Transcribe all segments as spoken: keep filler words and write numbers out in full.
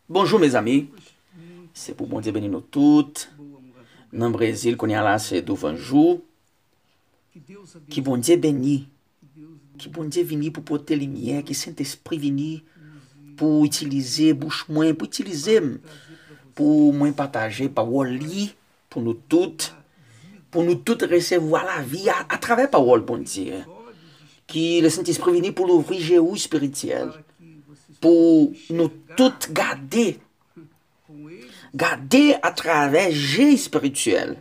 Bonjou, mezanmi. Se pou Bondye beni nou tout. Nan Brezil, kounye a la, se douvan jou. Ki Bondye beni. Ki Bondye vini pou pote limyè, ki Sentespri vini pou itilize bouch mwen, pou itilize m, pou mwen pataje pawòl li pou nou tout, pou nou tout resevwa lavi a, atravè pawòl Bondye. Ki Lesentespri vini pou louvri je ou espirityèl, pou nou tout gade, gade atravè je espirityèl.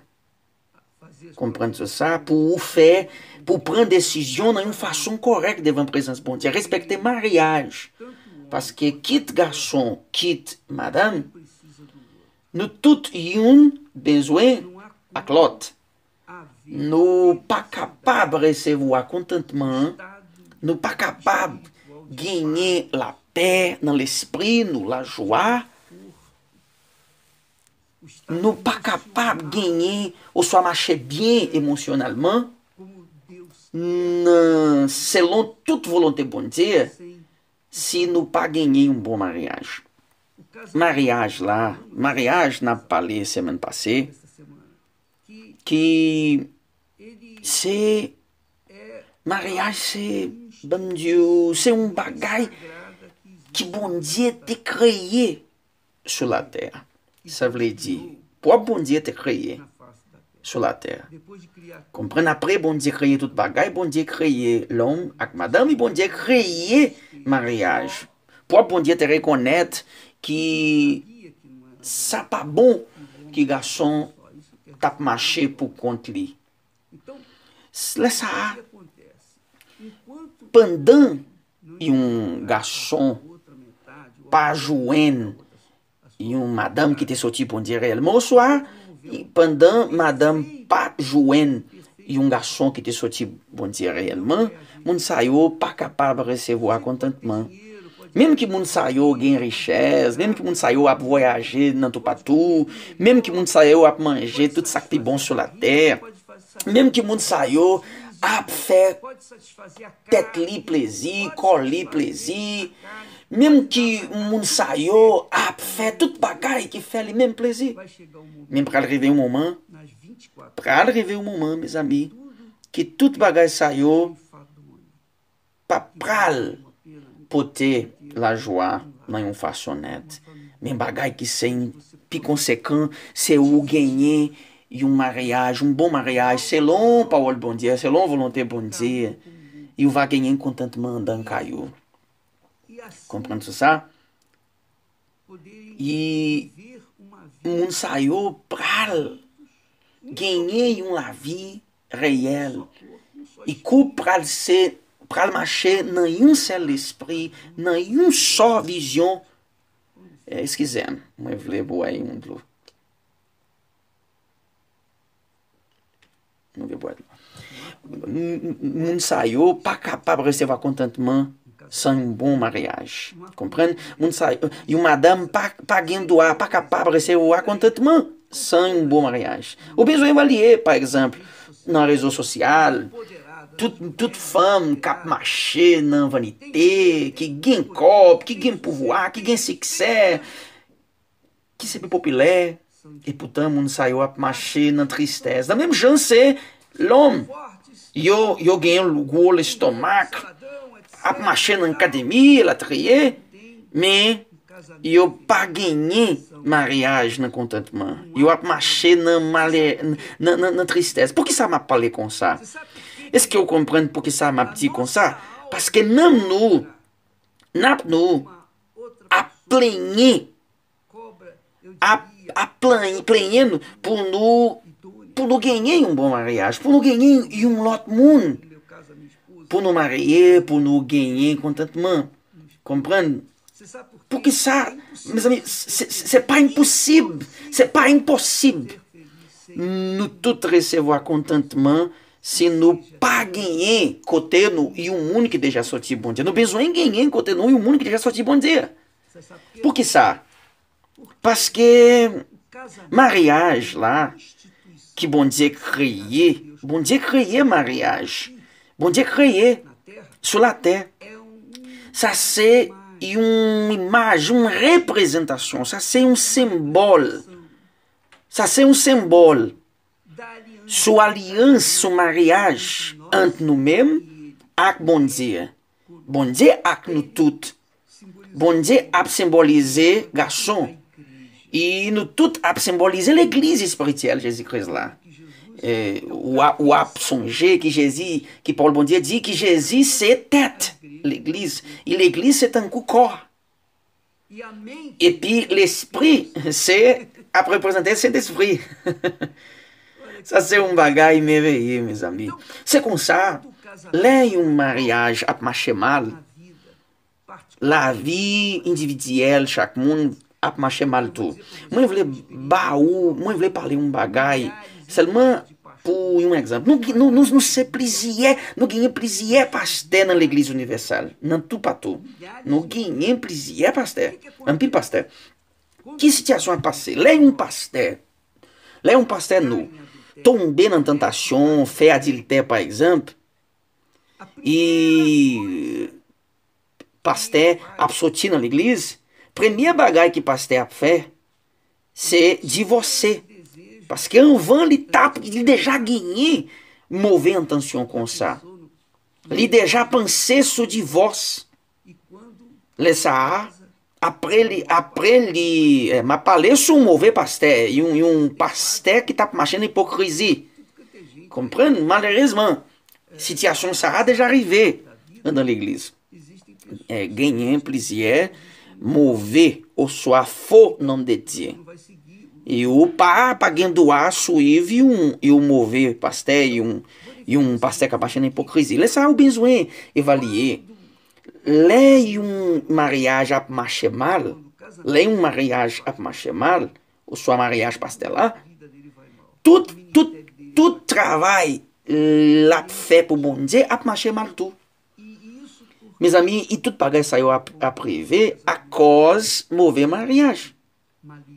Konprann sa, pou ou fè, pou pran desizyon nan yon fason kòrèk devan prezans Bondye. Respekte maryaj. Paske kit gason, kit madanm, nou tout youn bezwen ak lòt. Nou pa kapab resevwa kontantman, nou pa kapab genyen lapè nan lespri nou, lajwa, nou pa kapab genyen oswa mache byen emosyonèlman, nan, selon tout volonte Bondye, si nou pa genyen yon bon maryaj. Maryaj la, maryaj n ap pale semèn pase, ki se, maryaj se, ban m di w, se yon bagay ki Bondye te kreye sou latè. Sa vle di, pwòp Bondye te kreye sou latè. Konprann, apre Bondye kreye tout bagay, Bondye kreye lòm ak madanm, e Bondye kreye maryaj. Pwòp Bondye te rekonèt ki sa pa bon ki gason t ap mache pou kont li. Lè sa a, pandan yon gason pa jwenn yon madanm ki te soti Bondye reyèlman, oswa pandan madanm pa jwenn yon gason ki te soti Bondye reyèlman, moun sa yo pa kapab resevwa kontantman. Menm ki moun sa yo gen richès, menm ki moun sa yo ap vwayaje nan toupatou, menm ki moun sa yo ap manje tout sa k pi bon sou latè, menm ki moun sa yo ap fè tèt li plezi, kò li plezi, menm ki moun sa yo ap fè tout bagay ki fè li menm plezi. Men pral rive yon moman, pral rive yon moman, mezanmi, ki tout bagay sa yo pa pral pote lajwa nan yon fason nèt. Men bagay ki se pi konsekan, se ou genyen yon maryaj, yon bon maryaj, selon pawòl Bondye, selon volonte Bondye, e ou va genyen kontantman anndan kay ou. Konprann sou sa? E moun sa yo pral genyen yon lavi reyèl. E koup pral se, pral mache nan yon sèl lespri, nan yon sò vizyon. Eskize m, mwen vle bwè yon dlo. Mwen vle bwè dlo. M-, m-, moun sa yo pa kapab resevwa kontantman san yon bon maryaj. Konprann? Moun sa yo, yon madanm pa, pa gen dwa, pa kapab resevwa kontantman san yon bon maryaj. Ou bezwen evalye, pa egzanp, nan rezo sosyal, tout, tout fanm k ap mache nan vanite, ki gen kòb, ki gen pouvwa, ki gen siksè, ki se pi popilè, e poutan moun sa yo ap mache nan tristès. Nan menm jan se lòm, yo, yo gen gwo lestomak, ap mache nan akademi, elatriye, men yo pa genyen maryaj nan kontantman. Yo ap mache nan malè, nan, nan, nan tristès. Poukisa m ap pale konsa? Èske w konprann poukisa m ap di konsa? Paske nanm nou, nap nou ap plenyen, ap, ap plenyen, plenyen nou pou nou, pou nou genyen yon bon maryaj, pou nou genyen yon lòt moun, pou nou marye, pou nou genyen kontantman. Konprann? Poukisa, mezanmi, se, se, se pa enposib, se pa enposib. Nou tout resevwa kontantman si nou pa genyen kote nou yon moun ki deja sòti Bondye. Nou bezwen genyen kote nou yon moun ki deja sòti Bondye. Poukisa? Paske maryaj la, ki Bondye kreye, Bondye kreye maryaj. Bondye kreye sou latè. Sa se yon imaj, yon reprezantasyon. Sa se yon senbòl. Sa se yon senbòl sou alyans, sou maryaj ant nou menm ak Bondye. Bondye ak nou tout. Bondye ap senbolize gason. E nou tout ap senbolize legliz espirityèl Jezi Kris la. E, w ap, w ap sonje ki Jezi, ki pawòl Bondye di ki Jezi se tèt legliz. E legliz se tankou kò. Epi lespri se ap reprezante Sentespri. Sa se yon bagay mèveye, mezanmi. Se konsa, lè yon maryaj ap mache mal, lavi endividyèl chak moun ap mache mal tou. Mwen vle ba ou, mwen vle pale yon bagay. Sèlman pou yon egzanp, nou, gen- nou, nou, nou se plizyè, nou genyen plizyè pastè nan legliz inivèsal, nan toupatou. Nou genyen plizyè pastè, anpil pastè. Ki sitiyasyon ap pase? Lè yon pastè, lè yon pastè nou tonbe nan tantasyon, fè adiltè pa egzanp, e pastè ap soti nan legliz, premye bagay ki pastè ap fè, se divòse. Paske anvan li t ap, li deja genyen move entansyon konsa. Li deja panse sou divòs. Lè sa a, apre li, apre li, eh, m ap pale sou move pastè, yon, yon pastè ki t ap mache nan ipokrizi. Konprann? Malerezman, sitiyasyon sa a deja rive nan legliz. Eh, genyen plizyè move oswa fo nonm de Dye. E ou pa, pa gen dwa swiv yon, yon move pastè, yon, yon pastè k ap mache nan ipokrizi. Lè sa a, ou bezwen evalye. Lè yon maryaj ap mache mal, lè yon maryaj ap mache mal, oswa maryaj pastè la, tout, tout, tout travay l ap fè pou Bondye ap mache mal tou. Mezanmi, e tout bagay sa yo ap, ap rive akòz move maryaj.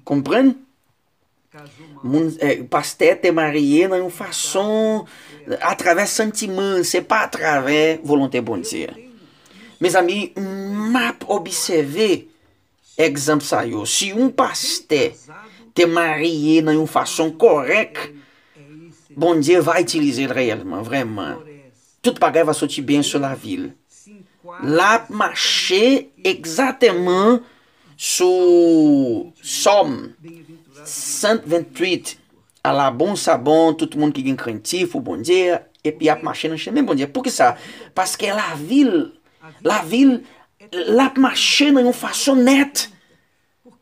Konprann? Moun, eh, pastè te marye nan yon fason atravè santiman, se pa atravè volonte Bondye. Mezanmi, m ap obsève egzanp sa yo. Si yon pastè te marye nan yon fason kòrèk, Bondye va itilize l reyèlman, vrèman. Tout bagay va soti byen sou lavi l. L ap mache egzakteman sou Sòm san venntuit. Ala bon sa bon, tout moun ki gen krentif pou Bondye, epi ap mache nan chemen Bondye. Poukisa? Paske lavi l, lavi l, l ap mache nan yon fason nèt,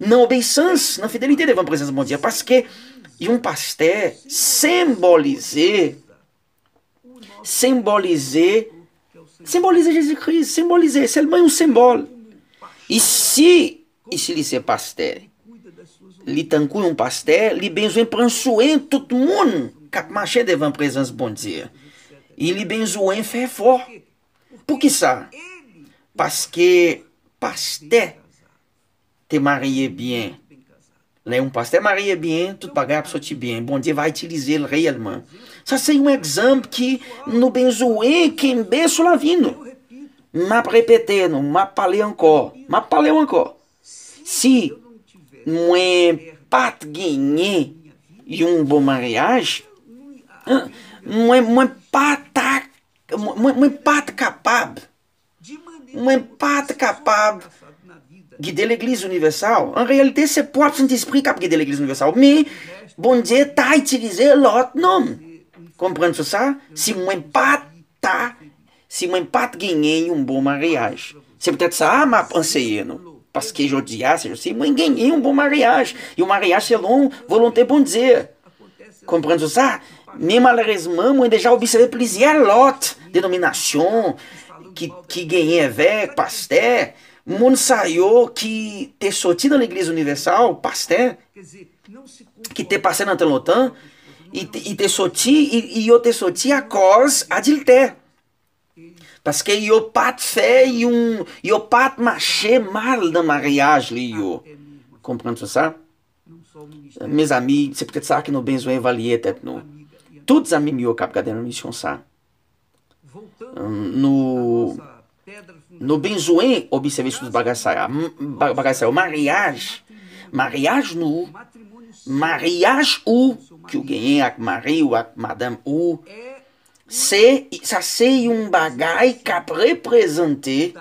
nan obeyisans, nan fidelite devan prezans Bondye. Paske yon pastè senbolize, senbolize, senbolize Jezi Kris, senbolize, sèlman yon senbòl. E si, e si li se pastè, li tankou yon pastè, li bezwen pran swen tout moun k ap mache devan prezans Bondye. E li bezwen fè efò. Poukisa? Paske pastè te marye byen. Lè yon pastè marye byen, tout bagay ap soti byen. Bondye va itilize l reyèlman. Sa se yon egzanp ki nou bezwen kenbe sou lavi nou. M ap repete nou, m ap pale ankò, m ap pale w ankò. Si mwen pa t genyen yon bon maryaj, mwen, mwen pa ta, mwen, mwen pa t kapab, mwen pa t kapab gide legliz inivèsal. An reyalite, se pwòp Sentespri k ap gide legliz inivèsal. Men, Bondye ta itilize lòt nonm. Konprann sou sa? Si mwen pa ta, si mwen pa t genyen yon bon maryaj. Se poutèt sa a m ap anseye nou. Paske jodi a, se si mwen genyen yon bon maryaj, yon maryaj selon volonte Bondye. Konprann sou sa? Men malerezman, mwen deja obsève plizyè lòt denominasyon ki, ki genyen evèk, pastè. Moun sa yo ki te soti nan legliz inivèsal, pastè, ki te pase nan tan lontan, i te, i te soti, i, i- yo te soti akòz adiltè. Paske yo pa t fè yon, yo pa t mache mal nan maryaj li yo. Konprann sou sa? Mezanmi, se poutèt sa ke nou bezwen evalye tèt nou. Tout zanmi m yo k ap gade nan emisyon sa, nou, Nou bezwen obsève tout bagay sa a. M- ba- Bagay sa yo, maryaj. Maryaj nou, maryaj ou ki w genyen ak mari ou, ak madanm ou, se, sa se yon bagay k ap reprezante,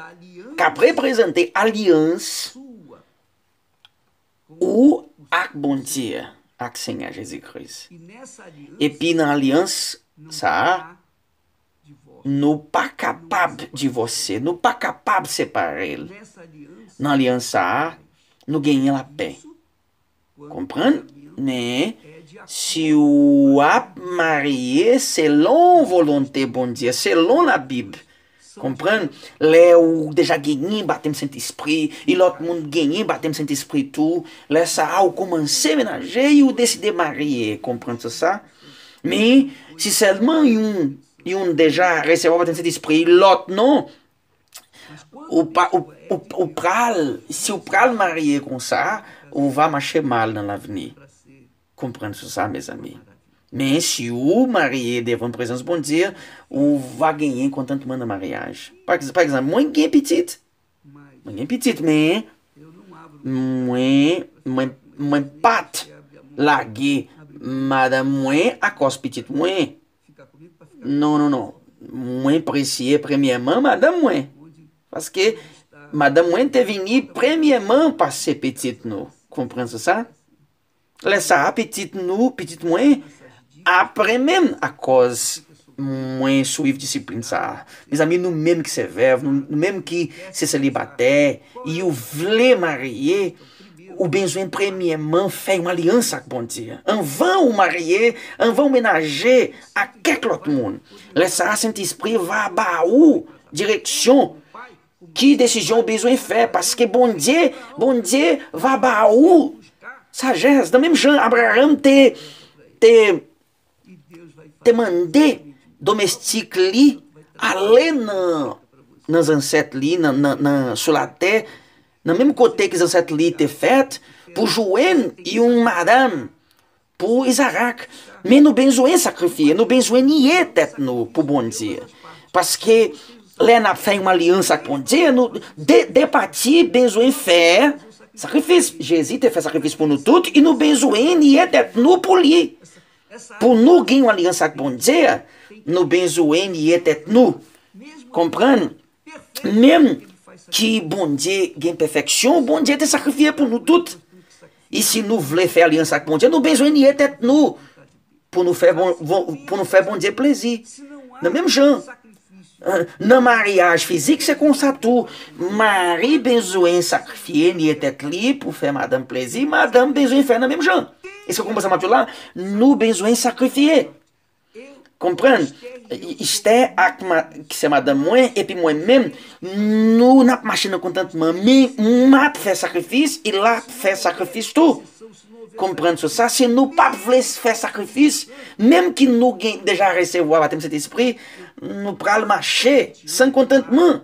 k ap reprezante alyans ou ak Bondye, ak Senyè Jezi Kris. Epi nan alyans sa a, nou pa kapab divòse, nou pa kapab separe l. Nan alyans sa a, nou genyen lapè. Konprann? Men, si w ap marye selon volonte Bondye, selon Labib, konprann? Lè ou deja genyen batèm Sentespri, e lòt moun genyen batèm Sentespri tou, lè sa a ou kòmanse menaje e ou deside marye, konprann sa sa? Men, si sèlman youn, youn deja resevwa batèm Sentespri, lòt non, ou pa, ou, ou, ou pral, si ou pral marye konsa, ou va mache mal nan lavni. Konprann sou sa, mezanmi. Men si ou marye devan prezans Bondye, ou va genyen kontantman nan maryaj. Pa egz- pa egzanp, mwen gen pitit. Mwen gen pitit, men mwen, mwen, mwen pa t lage madanm mwen akòz pitit mwen. Non, non, non. Mwen presye premyèman madanm mwen. Paske madanm mwen te vini premyèman pase pitit nou. Konprann sou sa? Lè sa a, pitit nou, pitit mwen, ap renmen m akòz mwen swiv disiplin sa a. Mezanmi, nou menm ki se vèv, nou, nou menm ki se selibatè, e ou vle marye, ou bezwen premyèman fè yon alyans ak Bondye. Anvan ou marye, anvan ou menaje ak kèk lòt moun. Lè sa a, Sentespri va ba ou direksyon. Ki desizyon ou bezwen fè? Paske Bondye, Bondye va ba ou sajès. Nan menm jan Abraram te, te, te mande domestik li ale nan, nan zansèt li, nan, nan, nan, sou latè, nan menm kote ke zansèt li te fèt, pou jwenn yon madanm pou Izarak. Men nou bezwen sakrifye, nou bezwen niye tèt nou pou Bondye. Paske lè n ap fè yon alyans ak Bondye, nou, de, de pati bezwen fè sakrifis. Jezi te fè sakrifis pou nou tout, e nou bezwen niye tèt nou pou li. Pou nou gen yon alyans ak Bondye, nou bezwen niye tèt nou. Konprann? Menm ki Bondye gen pèfèksyon, Bondye te sakrifye pou nou tout. E si nou vle fè alyans ak Bondye, nou bezwen niye tèt nou pou nou fè, bon, bon, pou nou fè Bondye plezi. Nan menm jan, nan maryaj fizik, se konsa tou. Mari bezwen sakrifye, niye tèt li pou fè madanm plezi. Madanm bezwen fè nan menm jan. Èske w konprann sa m ap di w la? Nou bezwen sakrifye. Konprann? Esther ak ma, ki se madanm mwen, epi mwen menm, nou n ap mache nan kontantman. Men m ap fè sakrifis, e l ap fè sakrifis tou. Konprann sou sa, si nou p ap vle fè sakrifis, menm ki nou gen deja resevwa batèm Sentespri, nou pral mache san kontantman.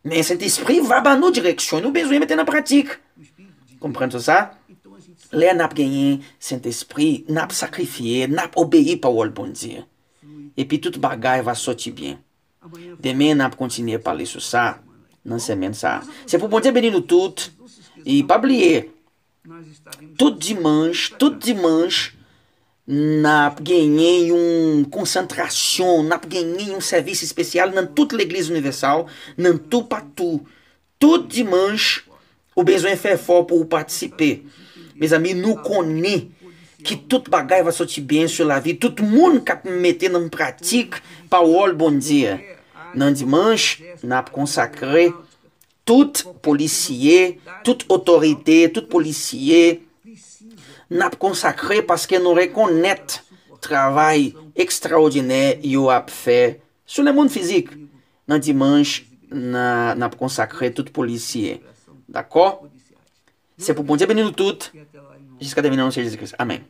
Men Sentespri va ban nou direksyon nou bezwen mete nan pratik. Konprann sou sa? Lè n ap genyen Sentespri, n ap sakrifye, n ap obeyi pawòl Bondye. Epi tout bagay va soti byen. Demen, n ap kontinye pale sou sa nan semèn sa a. Se pou Bondye beni nou tout. E pa bliye, tout dimanch, tout dimanch, n ap genyen yon konsantrasyon, n ap genyen yon sèvis espesyal nan tout legliz inivèsal, nan toupatou. Tout dimanch, ou bezwen fè efò pou w patisipe. Mezanmi, nou konnen ki tout bagay va soti byen sou lavi tout moun k ap mete nan pratik pawòl Bondye. Nan dimanch, n ap konsakre tout polisye, tout otorite, tout polisye, n ap konsakre paske nou rekonèt travay ekstraòdinè yo ap fè sou lemonn fizik. Nan dimanch, n a, n ap konsakre tout polisye. Dakò? Se pou Bondye beni nou tout. Jiska demen, nan non Senyè Jezi Kris. Amèn.